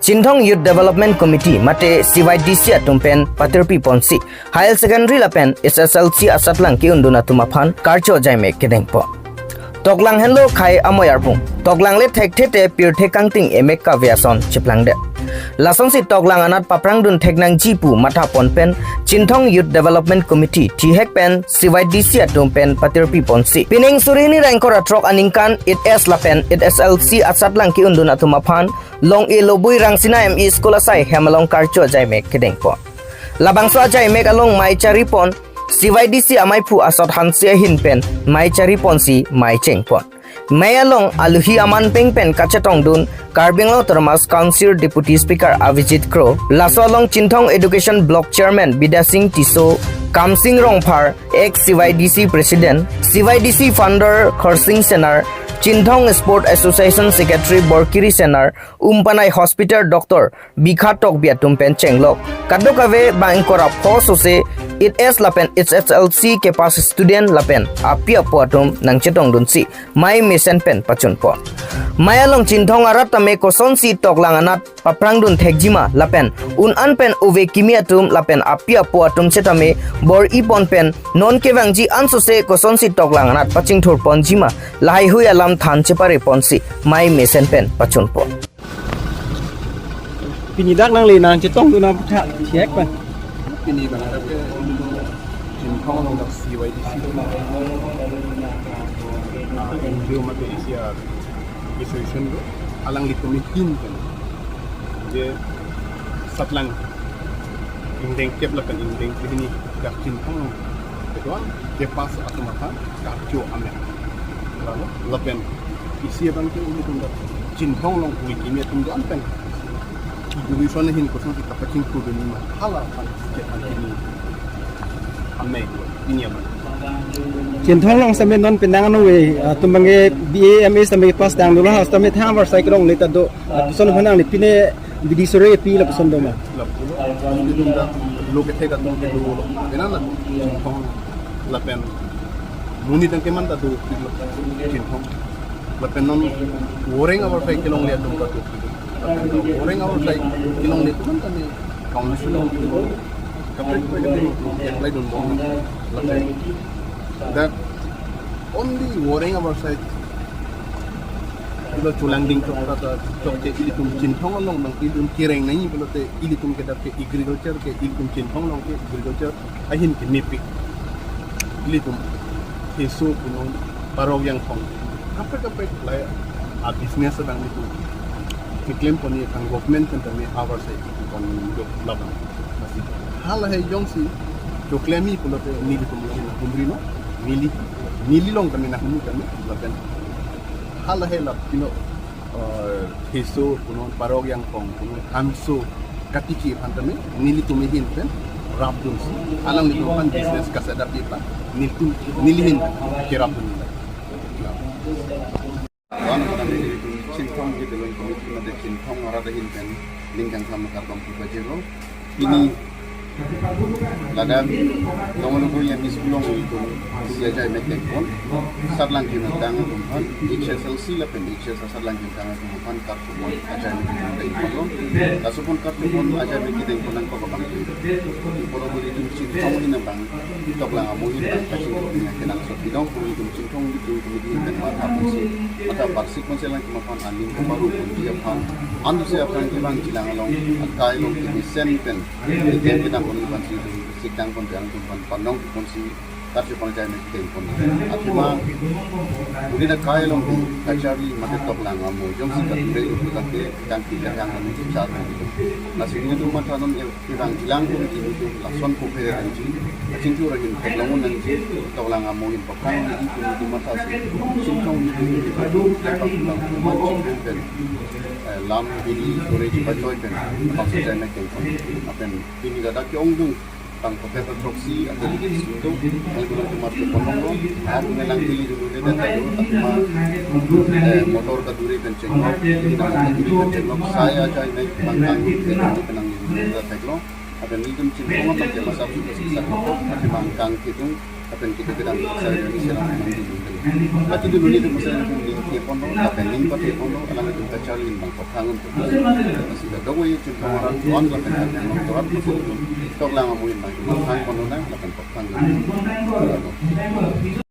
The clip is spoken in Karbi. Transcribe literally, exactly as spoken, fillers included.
Chinthong Youth Development Committee mate C Y D C atum pen patirpi ponsi higher secondary lapen H S L C asatlang ke-undun atum aphan karcho ajaimek kedengpo. Toklang henlo khei amoi arpung. Toklang le thekthe te pirthe kangting emek kave ason cheplangdet. Lasonsi toklang anat paprangdun theknangji pu matha pon pen Chinthong Youth Development Committee thihek pen C Y D C atum pen patirpi ponsi pining suri hini ra ingkoi ra throk aningkan H S lapen H S L C asatlang ke-undun atum aphan Long-e Lobui Rangsina M E School asai hem along karcho ajaimek kedengpo. Labangso ajaimek along mei chari pon C Y D C amei phu Asot Hanse ahin pen mei chari ponsi mei cheng pon. Mei along aluhi aman peng pen kachetongdun Karbi Anglong Autonomous Council Deputy Speaker Avijit Kro, laso along Chinthong Education Block Chairman Bidya Sing Tisso, Kamsing Rongphar, ex C Y D C President, C Y D C founder Khorsing Senar, Chinthong Sport Association Secretary Borkiri Senar, Umpanai Hospital Doctor Bikha Tokbi atum pen chenglok kadokave bang ingkoi ra pho sose H S lapen H S L C kepass student lapen api apo atum nangchetongdunsi mei mesen pen pachunpo. Mei along Chinthong arat tame kosonsi toklang anat paprangdun thekjima lapen un-an pen ove kimi atum lapen api apo atum setame bor-i pon pen non kevangji ansose kosonsi toklang anat pachingthur ponjima lahaihui alam than chepare ponsi mei mesen pen pachunpo. Pini dak nangli nangchetongdun aphan thihek pen. Pini bang ada ke Chinthong along dak C Y D C N G O mate isi a-association do, alanglitum ahin pen je satlang ingdeng kep lapen ingdeng phli hini dak Chinthong along kedo-an kepass atum aphan karcho amek. Lalu lapen isi abang ke ilitum dak Chinthong along ove kimi atum do-an pen education ahin kosonsi kapachingthurdunji ma hala aphan chethan kimi amek pini abang. Chinthong along same non penang anu ve, ah, atum abang ke B A, M A same pass tangdunlo, ha same thang avarsai kelongle ta do. Lapuson aphan nangli pine bidi sore pi lapuson do ma? Lapuson, ilitum dak lo kethek atum kedo lo. Penang na Chinthong lapen monit tangte man ta do Chinthong. Lapen non voreng avarsai kelongle atum ta do. Lapen voreng avarsai kelongle atum tame council along kaprek kaprek atum apply dunbom. Lapen dak only voreng avarsai ilo chelangding chok ta chokche ilitum Chinthong along nang ilitum kereng nangji pulote ilitum ke dak ke agriculture ke ilitum Chinthong along ke agriculture ahin ke mepik. Ilitum keso punong parok jangphong kaprek kaprek lahei a-business abang ilitum keklem ponji tang government pen tame avarsai pon do labang. Lasi halahei jongsi choklemji pulote nelitum along nahumri non, neli, neli along tame nahumri tame lapen halahei lap pino, eh, keso punong parok jangphong punong hanso katichi aphan tame nelitum ahin pen rapdunsi alanglitum aphan business kasetup ji aphan nelitum neli ahin kerapdun. Wan kami Chinthong Youth Development Committee mate Chinthong arat ahin pen ning kangsam kardom pajirlo. Pini ladak Long-e Lobui M E School along ilitum isi ajaimek kengpon. Satlang kemantang atum aphan, H S L C lapen H S asatlang kemantang atum aphan karcho pon ajaimek kengpon. Laso pon karcho pon ajaimek kengpon nangkok abang ke, poro ilitum Chinthong ahin abang toklang amo ahin abang kachingthur ahin kenangsot bidong, poro ilitum Chinthong Youth Development Committee ahin pen matha ponsi, matha parsik ponsi alanglitum aphan aning keparu ponji aphan, ansi aphan kevang jilang along akai along kemesen pen keklem kedam ponji aphansi ilitum sikdang pon pen alanglitum aphan panong ponsi karcho pon ajaimek kengpon. Athema uri dak kai along kacharli mate toklang amo jongsi kadure lo pulote kangki kachang kami kacharli. Lasi ilitum matha non kevang jilang pon ilitum lason kophere nangji, kachingthur ahin theklong nangji, toklang amo ahin paprang nangji pu ilitum mathasi Chinthong Youth Development Committee ilitum aphan chingrum pen, eh, lam bidi sore chepachoi pen bangso ajaimek kengpon. Lapen pini ladak ke-ongdung tang kote ta choksi atau di situ, yang dulu cuma ke ponong lo, aku menang pilih dulu deh, dan dulu aku mah, eh, motor kaduri pen chenglok, tidak mau kaduri pen chenglok, saya aja ini menang, menang dulu deh, chenglok. Ada ni kan Chinthong atum ke masa sudah siksa kok, tapi mangkang gitu, tapi kita tidak saya dari serang menang dulu. Mati dulu ni tu masa ni ning ke pon do, lapen ning pati pon do, alanglitum kacharli in bang pathang un tu. Masi kadokave Chinthong arat on lapen Chinthong arat masi toklang amu in bang pathang pon do na, lapen pathang un.